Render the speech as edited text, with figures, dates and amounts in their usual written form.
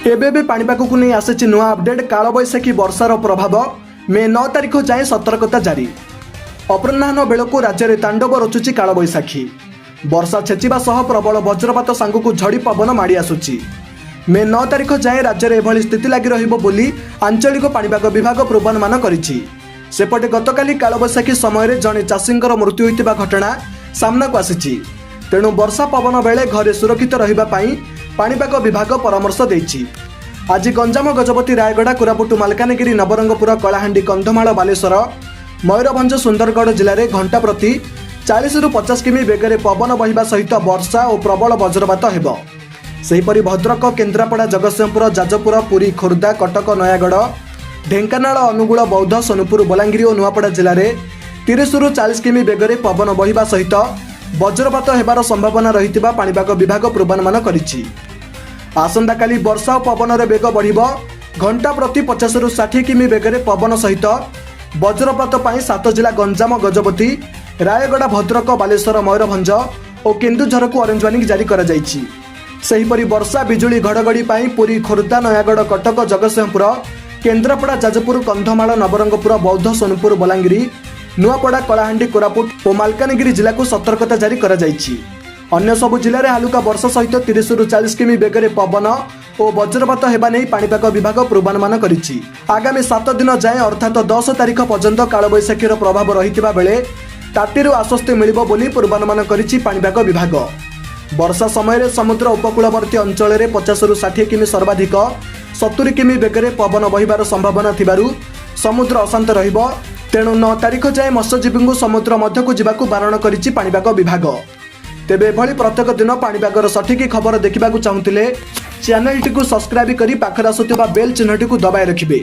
ଏବେ ଏବେ ପାଣିପାଗକୁ ନେଇ ଆସିଛି ନୂଆ ଅପଡେଟ୍। କାଳବୈଶାଖୀ ବର୍ଷାର ପ୍ରଭାବ ମେ 9 ତାରିଖ ଯାଏଁ, ସତର୍କତା ଜାରି। ଅପରାହ୍ନ ବେଳକୁ ରାଜ୍ୟରେ ତାଣ୍ଡବ ରଚୁଛି କାଳବୈଶାଖୀ। ବର୍ଷା ଛେଚିବା ସହ ପ୍ରବଳ ବଜ୍ରପାତ ସାଙ୍ଗକୁ ଝଡ଼ି ପବନ ମାଡ଼ି ଆସୁଛି। ମେ 9 ତାରିଖ ଯାଏଁ ରାଜ୍ୟରେ ଏଭଳି ସ୍ଥିତି ଲାଗି ରହିବ ବୋଲି ଆଞ୍ଚଳିକ ପାଣିପାଗ ବିଭାଗ ପୂର୍ବାନୁମାନ କରିଛି। ସେପଟେ ଗତକାଲି କାଳବୈଶାଖୀ ସମୟରେ ଜଣେ ଚାଷୀଙ୍କର ମୃତ୍ୟୁ ହୋଇଥିବା ଘଟଣା ସାମ୍ନାକୁ ଆସିଛି। ତେଣୁ ବର୍ଷା ପବନ ବେଳେ ଘରେ ସୁରକ୍ଷିତ ରହିବା ପାଇଁ ପାଣିପାଗ ବିଭାଗ ପରାମର୍ଶ ଦେଇଛି। ଆଜି ଗଞ୍ଜାମ, ଗଜପତି, ରାୟଗଡ଼ା, କୋରାପୁଟ, ମାଲକାନଗିରି, ନବରଙ୍ଗପୁର, କଳାହାଣ୍ଡି, କନ୍ଧମାଳ, ବାଲେଶ୍ୱର, ମୟୂରଭଞ୍ଜ, ସୁନ୍ଦରଗଡ଼ ଜିଲ୍ଲାରେ ଘଣ୍ଟା ପ୍ରତି 40ରୁ 50 କିମି ବେଗରେ ପବନ ବହିବା ସହିତ ବର୍ଷା ଓ ପ୍ରବଳ ବଜ୍ରପାତ ହେବ। ସେହିପରି ଭଦ୍ରକ, କେନ୍ଦ୍ରାପଡ଼ା, ଜଗତସିଂହପୁର, ଯାଜପୁର, ପୁରୀ, ଖୋର୍ଦ୍ଧା, କଟକ, ନୟାଗଡ଼, ଢେଙ୍କାନାଳ, ଅନୁଗୁଳ, ବୌଦ୍ଧ, ସୋନପୁର, ବଲାଙ୍ଗୀର ଓ ନୂଆପଡ଼ା ଜିଲ୍ଲାରେ 30ରୁ 40 କିମି ବେଗରେ ପବନ ବହିବା ସହିତ ବଜ୍ରପାତ ହେବାର ସମ୍ଭାବନା ରହିଥିବା ପାଣିପାଗ ବିଭାଗ ପୂର୍ବାନୁମାନ କରିଛି। ଆସନ୍ତାକାଲି ବର୍ଷା ଓ ପବନର ବେଗ ବଢ଼ିବ। ଘଣ୍ଟା ପ୍ରତି 50ରୁ 60 କିମି ବେଗରେ ପବନ ସହିତ ବଜ୍ରପାତ ପାଇଁ ସାତ ଜିଲ୍ଲା ଗଞ୍ଜାମ, ଗଜପତି, ରାୟଗଡ଼ା, ଭଦ୍ରକ, ବାଲେଶ୍ୱର, ମୟୂରଭଞ୍ଜ ଓ କେନ୍ଦୁଝରକୁ ଅରେଞ୍ଜ ୱାର୍ଣ୍ଣିଂ ଜାରି କରାଯାଇଛି। ସେହିପରି ବର୍ଷା, ବିଜୁଳି, ଘଡ଼ଘଡ଼ି ପାଇଁ ପୁରୀ, ଖୋର୍ଦ୍ଧା, ନୟାଗଡ଼, କଟକ, ଜଗତସିଂହପୁର, କେନ୍ଦ୍ରାପଡ଼ା, ଯାଜପୁର, କନ୍ଧମାଳ, ନବରଙ୍ଗପୁର, ବୌଦ୍ଧ, ସୋନପୁର, ବଲାଙ୍ଗୀର, ନୂଆପଡ଼ା, କଳାହାଣ୍ଡି, କୋରାପୁଟ ଓ ମାଲକାନଗିରି ଜିଲ୍ଲାକୁ ସତର୍କତା ଜାରି କରାଯାଇଛି। ଅନ୍ୟ ସବୁ ଜିଲ୍ଲାରେ ହାଲୁକା ବର୍ଷା ସହିତ 30ରୁ 40 କିମି ବେଗରେ ପବନ ଓ ବଜ୍ରପାତ ହେବା ନେଇ ପାଣିପାଗ ବିଭାଗ ପୂର୍ବାନୁମାନ କରିଛି। ଆଗାମୀ 7 ଦିନ ଯାଏଁ, ଅର୍ଥାତ 10 ତାରିଖ ପର୍ଯ୍ୟନ୍ତ କାଳବୈଶାଖୀର ପ୍ରଭାବ ରହିଥିବା ବେଳେ ତାତିରୁ ଆଶ୍ୱସ୍ତି ମିଳିବ ବୋଲି ପୂର୍ବାନୁମାନ କରିଛି ପାଣିପାଗ ବିଭାଗ। ବର୍ଷା ସମୟରେ ସମୁଦ୍ର ଉପକୂଳବର୍ତ୍ତୀ ଅଞ୍ଚଳରେ 50ରୁ 60 କିମି, ସର୍ବାଧିକ 70 କିମି ବେଗରେ ପବନ ବହିବାର ସମ୍ଭାବନା ଥିବାରୁ ସମୁଦ୍ର ଅଶାନ୍ତ ରହିବ। ତେଣୁ 9 ତାରିଖ ଯାଏଁ ମତ୍ସ୍ୟଜୀବୀଙ୍କୁ ସମୁଦ୍ର ମଧ୍ୟକୁ ଯିବାକୁ ବାରଣ କରିଛି ପାଣିପାଗ ବିଭାଗ। ତେବେ ଏଭଳି ପ୍ରତ୍ୟେକ ଦିନ ପାଣିପାଗର ସଠିକ୍ ଖବର ଦେଖିବାକୁ ଚାହୁଁଥିଲେ ଚ୍ୟାନେଲଟିକୁ ସବସ୍କ୍ରାଇବ୍ କରି ପାଖରେ ଆସୁଥିବା ବେଲ୍ ଚିହ୍ନଟିକୁ ଦବାଇ ରଖିବେ।